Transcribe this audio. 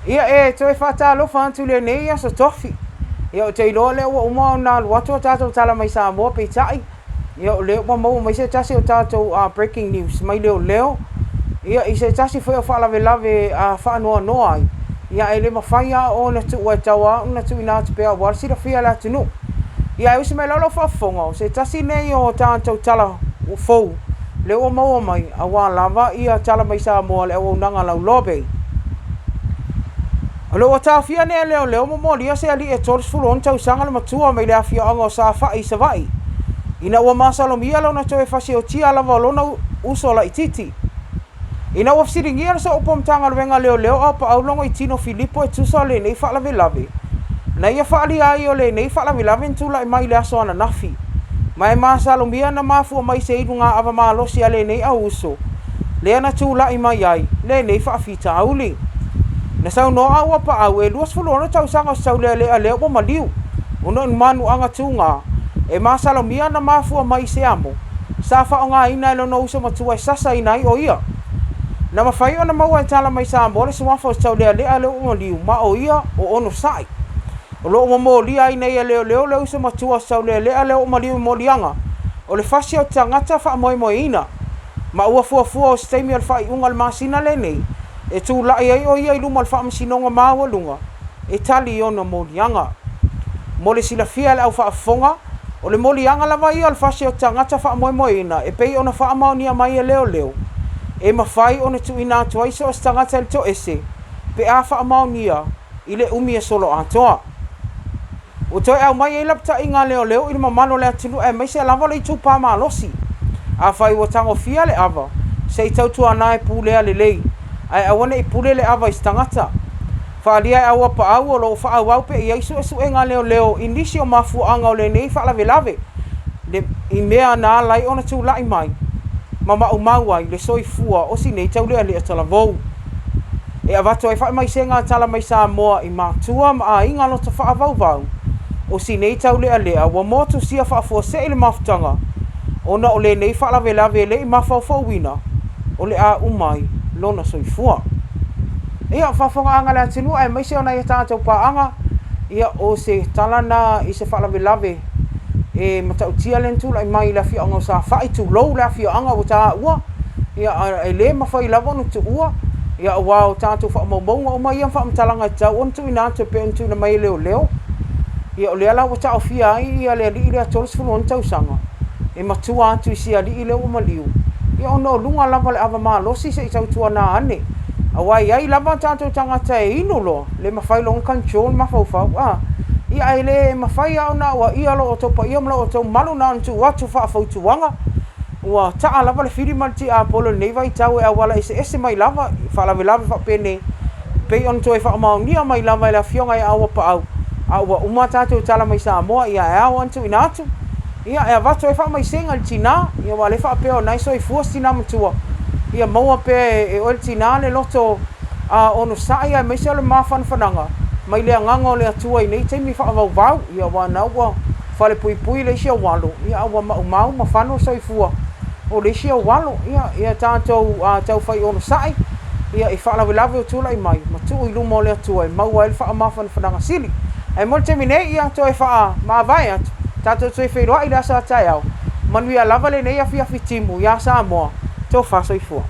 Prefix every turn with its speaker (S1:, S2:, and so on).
S1: Ia, e toe faatalofa atu i lenei aso tofi. Ia, ou te iloa o lea ua uma ona alu atu a tatou tala mai Samoa, peitai, ia, o lea ua maua mai se tasi o tatou breaking news mai leoleo, ia, i se tasi foi o faalavelave faanoanoa ai, ia, e le mafai lava ona tuua e tatau lava ona tuuina atu pea aua le silafia e le atunuu. Ia, ae usi mai loa lau faafofoga, o se tasi nei o tatou tala fou lea ua maua mai, aua lava ia tala mai Samoa le auaunaga lau Lobe. O lo o ua taofia nei e leoleo ma molia se alii e 36 tausaga le matua mai le afioaga o Safa'i i Savaii, ina ua masalomia lona toe fasiotia lava o lona uso laitiiti. Ina ua fesiligia le sooupu o Matagaluega a Leoleo Aupaau Logoitino Filipo e tusa o lenei faalavelave, na ia faaalia ai o lenei faalavelave na tulai mai i le aso ananafi, ma e masalomia na mafua mai i se iluga ava malosi a lenei au uso, lea na tulai mai ai lenei faafitauli. Na saunoa a Auapaau e 26 tausaga o se taulealea lea ua maliu ona o ni manuaga tuga e masalomia na mafua mai i se amo sa faaaogaina e lona uso matua e sasaina ai o ia. Na mafai ona maua e tala mai Samoa le suafa o se taulealea lea ua maliu ma o ia o Onosai. O lo o ua molia ai nei e leoleo le uso matua o se taulealea lea ua maliu i moliaga o le fasi o tagata faamoemoeina ma ua fuafua o se taimi o le faaiuga o le masina lenei e tulai ai o ia i luma o le Faamasinoga Maualuga e tali i ona moliaga. Mo le silafia e le au faafofoga, o le moliaga lava ia o le fasi o tagata faamoemoeina e pei ona faamaonia mai e leoleo, e mafai ona tuuina atu ai so o se tagata i le toese pe a faamaonia i le umi e solo atoa. Ua toe aumai ai lapataiga a leoleo i le mamalu o le atunuu aemaise lava le itupa malosi. Afai ua tagofia le ava, se i tautuana e pulea lelei, ae aua ne i pule le ava i se tagata. Faaalia e Auapaau o lo o faaauau pea i ai suesuega a leoleo i nisi o mafuaaga o lenei faalavelave i mea na ala ai ona tulai mai ma maumau ai le soifua o si nei taulealea talavou. E avatu ai faamaisega a tala mai Samoa i matua ma aiga loto faavauvau o si nei taulealea ua motusia faafuasei le mafutaga ona o lenei faalavelave e le i mafaufauina o le a uma ai lona soifua. Ia, faafofogaaga a le atunuu aemaise o nai a tatou paaga, ia o se tala na i se faalavelave e matautia lea na tulai mai i le afioaga o Safa'i, tulou le afioaga ua taua, ia e le mafai lava ona tuua, ia aua o tatou faamaumauga uma ia ma faamatalaga e tatau ona tuuina atu e pei ona tuuina mai e leoleo. Ia o lea la ua taofia ai ia le alii lea 36 tausaga e matua atu i si alii lea ua maliu, ia ona o luga lava o le ava malosi se i tautuana ane. Aua e i ai lava tatou tagata e inu loa, le mafai loa ona control le mafaufau, a, ia ae le mafai lava ona auaia lo outou paia ma lo outou mamalu na ona tuu atu faafautuaga. Ua taa lava le fili ma le tiapolo i lenei vaitau e auala eseese mai lava i faalavelave faapenei, e pei ona toe faamaonia mai lava e le Afioga ia Auapaau, a ua uma a tatou tala mai Samoa, ia e ao lava ona tuuina atu, ia e avatu ai faamaisega i le tina, ia aua o lea e faapea o lena e soifua si tina matua, ia maua pea e oe le tina le loto onosai aemaise o le mafanafanaga mai le agaga o le Atua i nei taimi faavauvau, ia aua o lena ua falepuipui le isi ou alo, ia a ua maumau ma fano le soifua o le isi ou alo. Ia, ia tatou taufai onosai, ia, i faalavelave o tulai mai, ma tuu i luma o le Atua e maua ai le faamafanafanaga sili. Ae mo le taimi nei, ia, toe faamavae atu, tatou toe feiloai i le aso a taeao. Manuia lava lenei afiafi timu iā Samoa. Tofa soifua.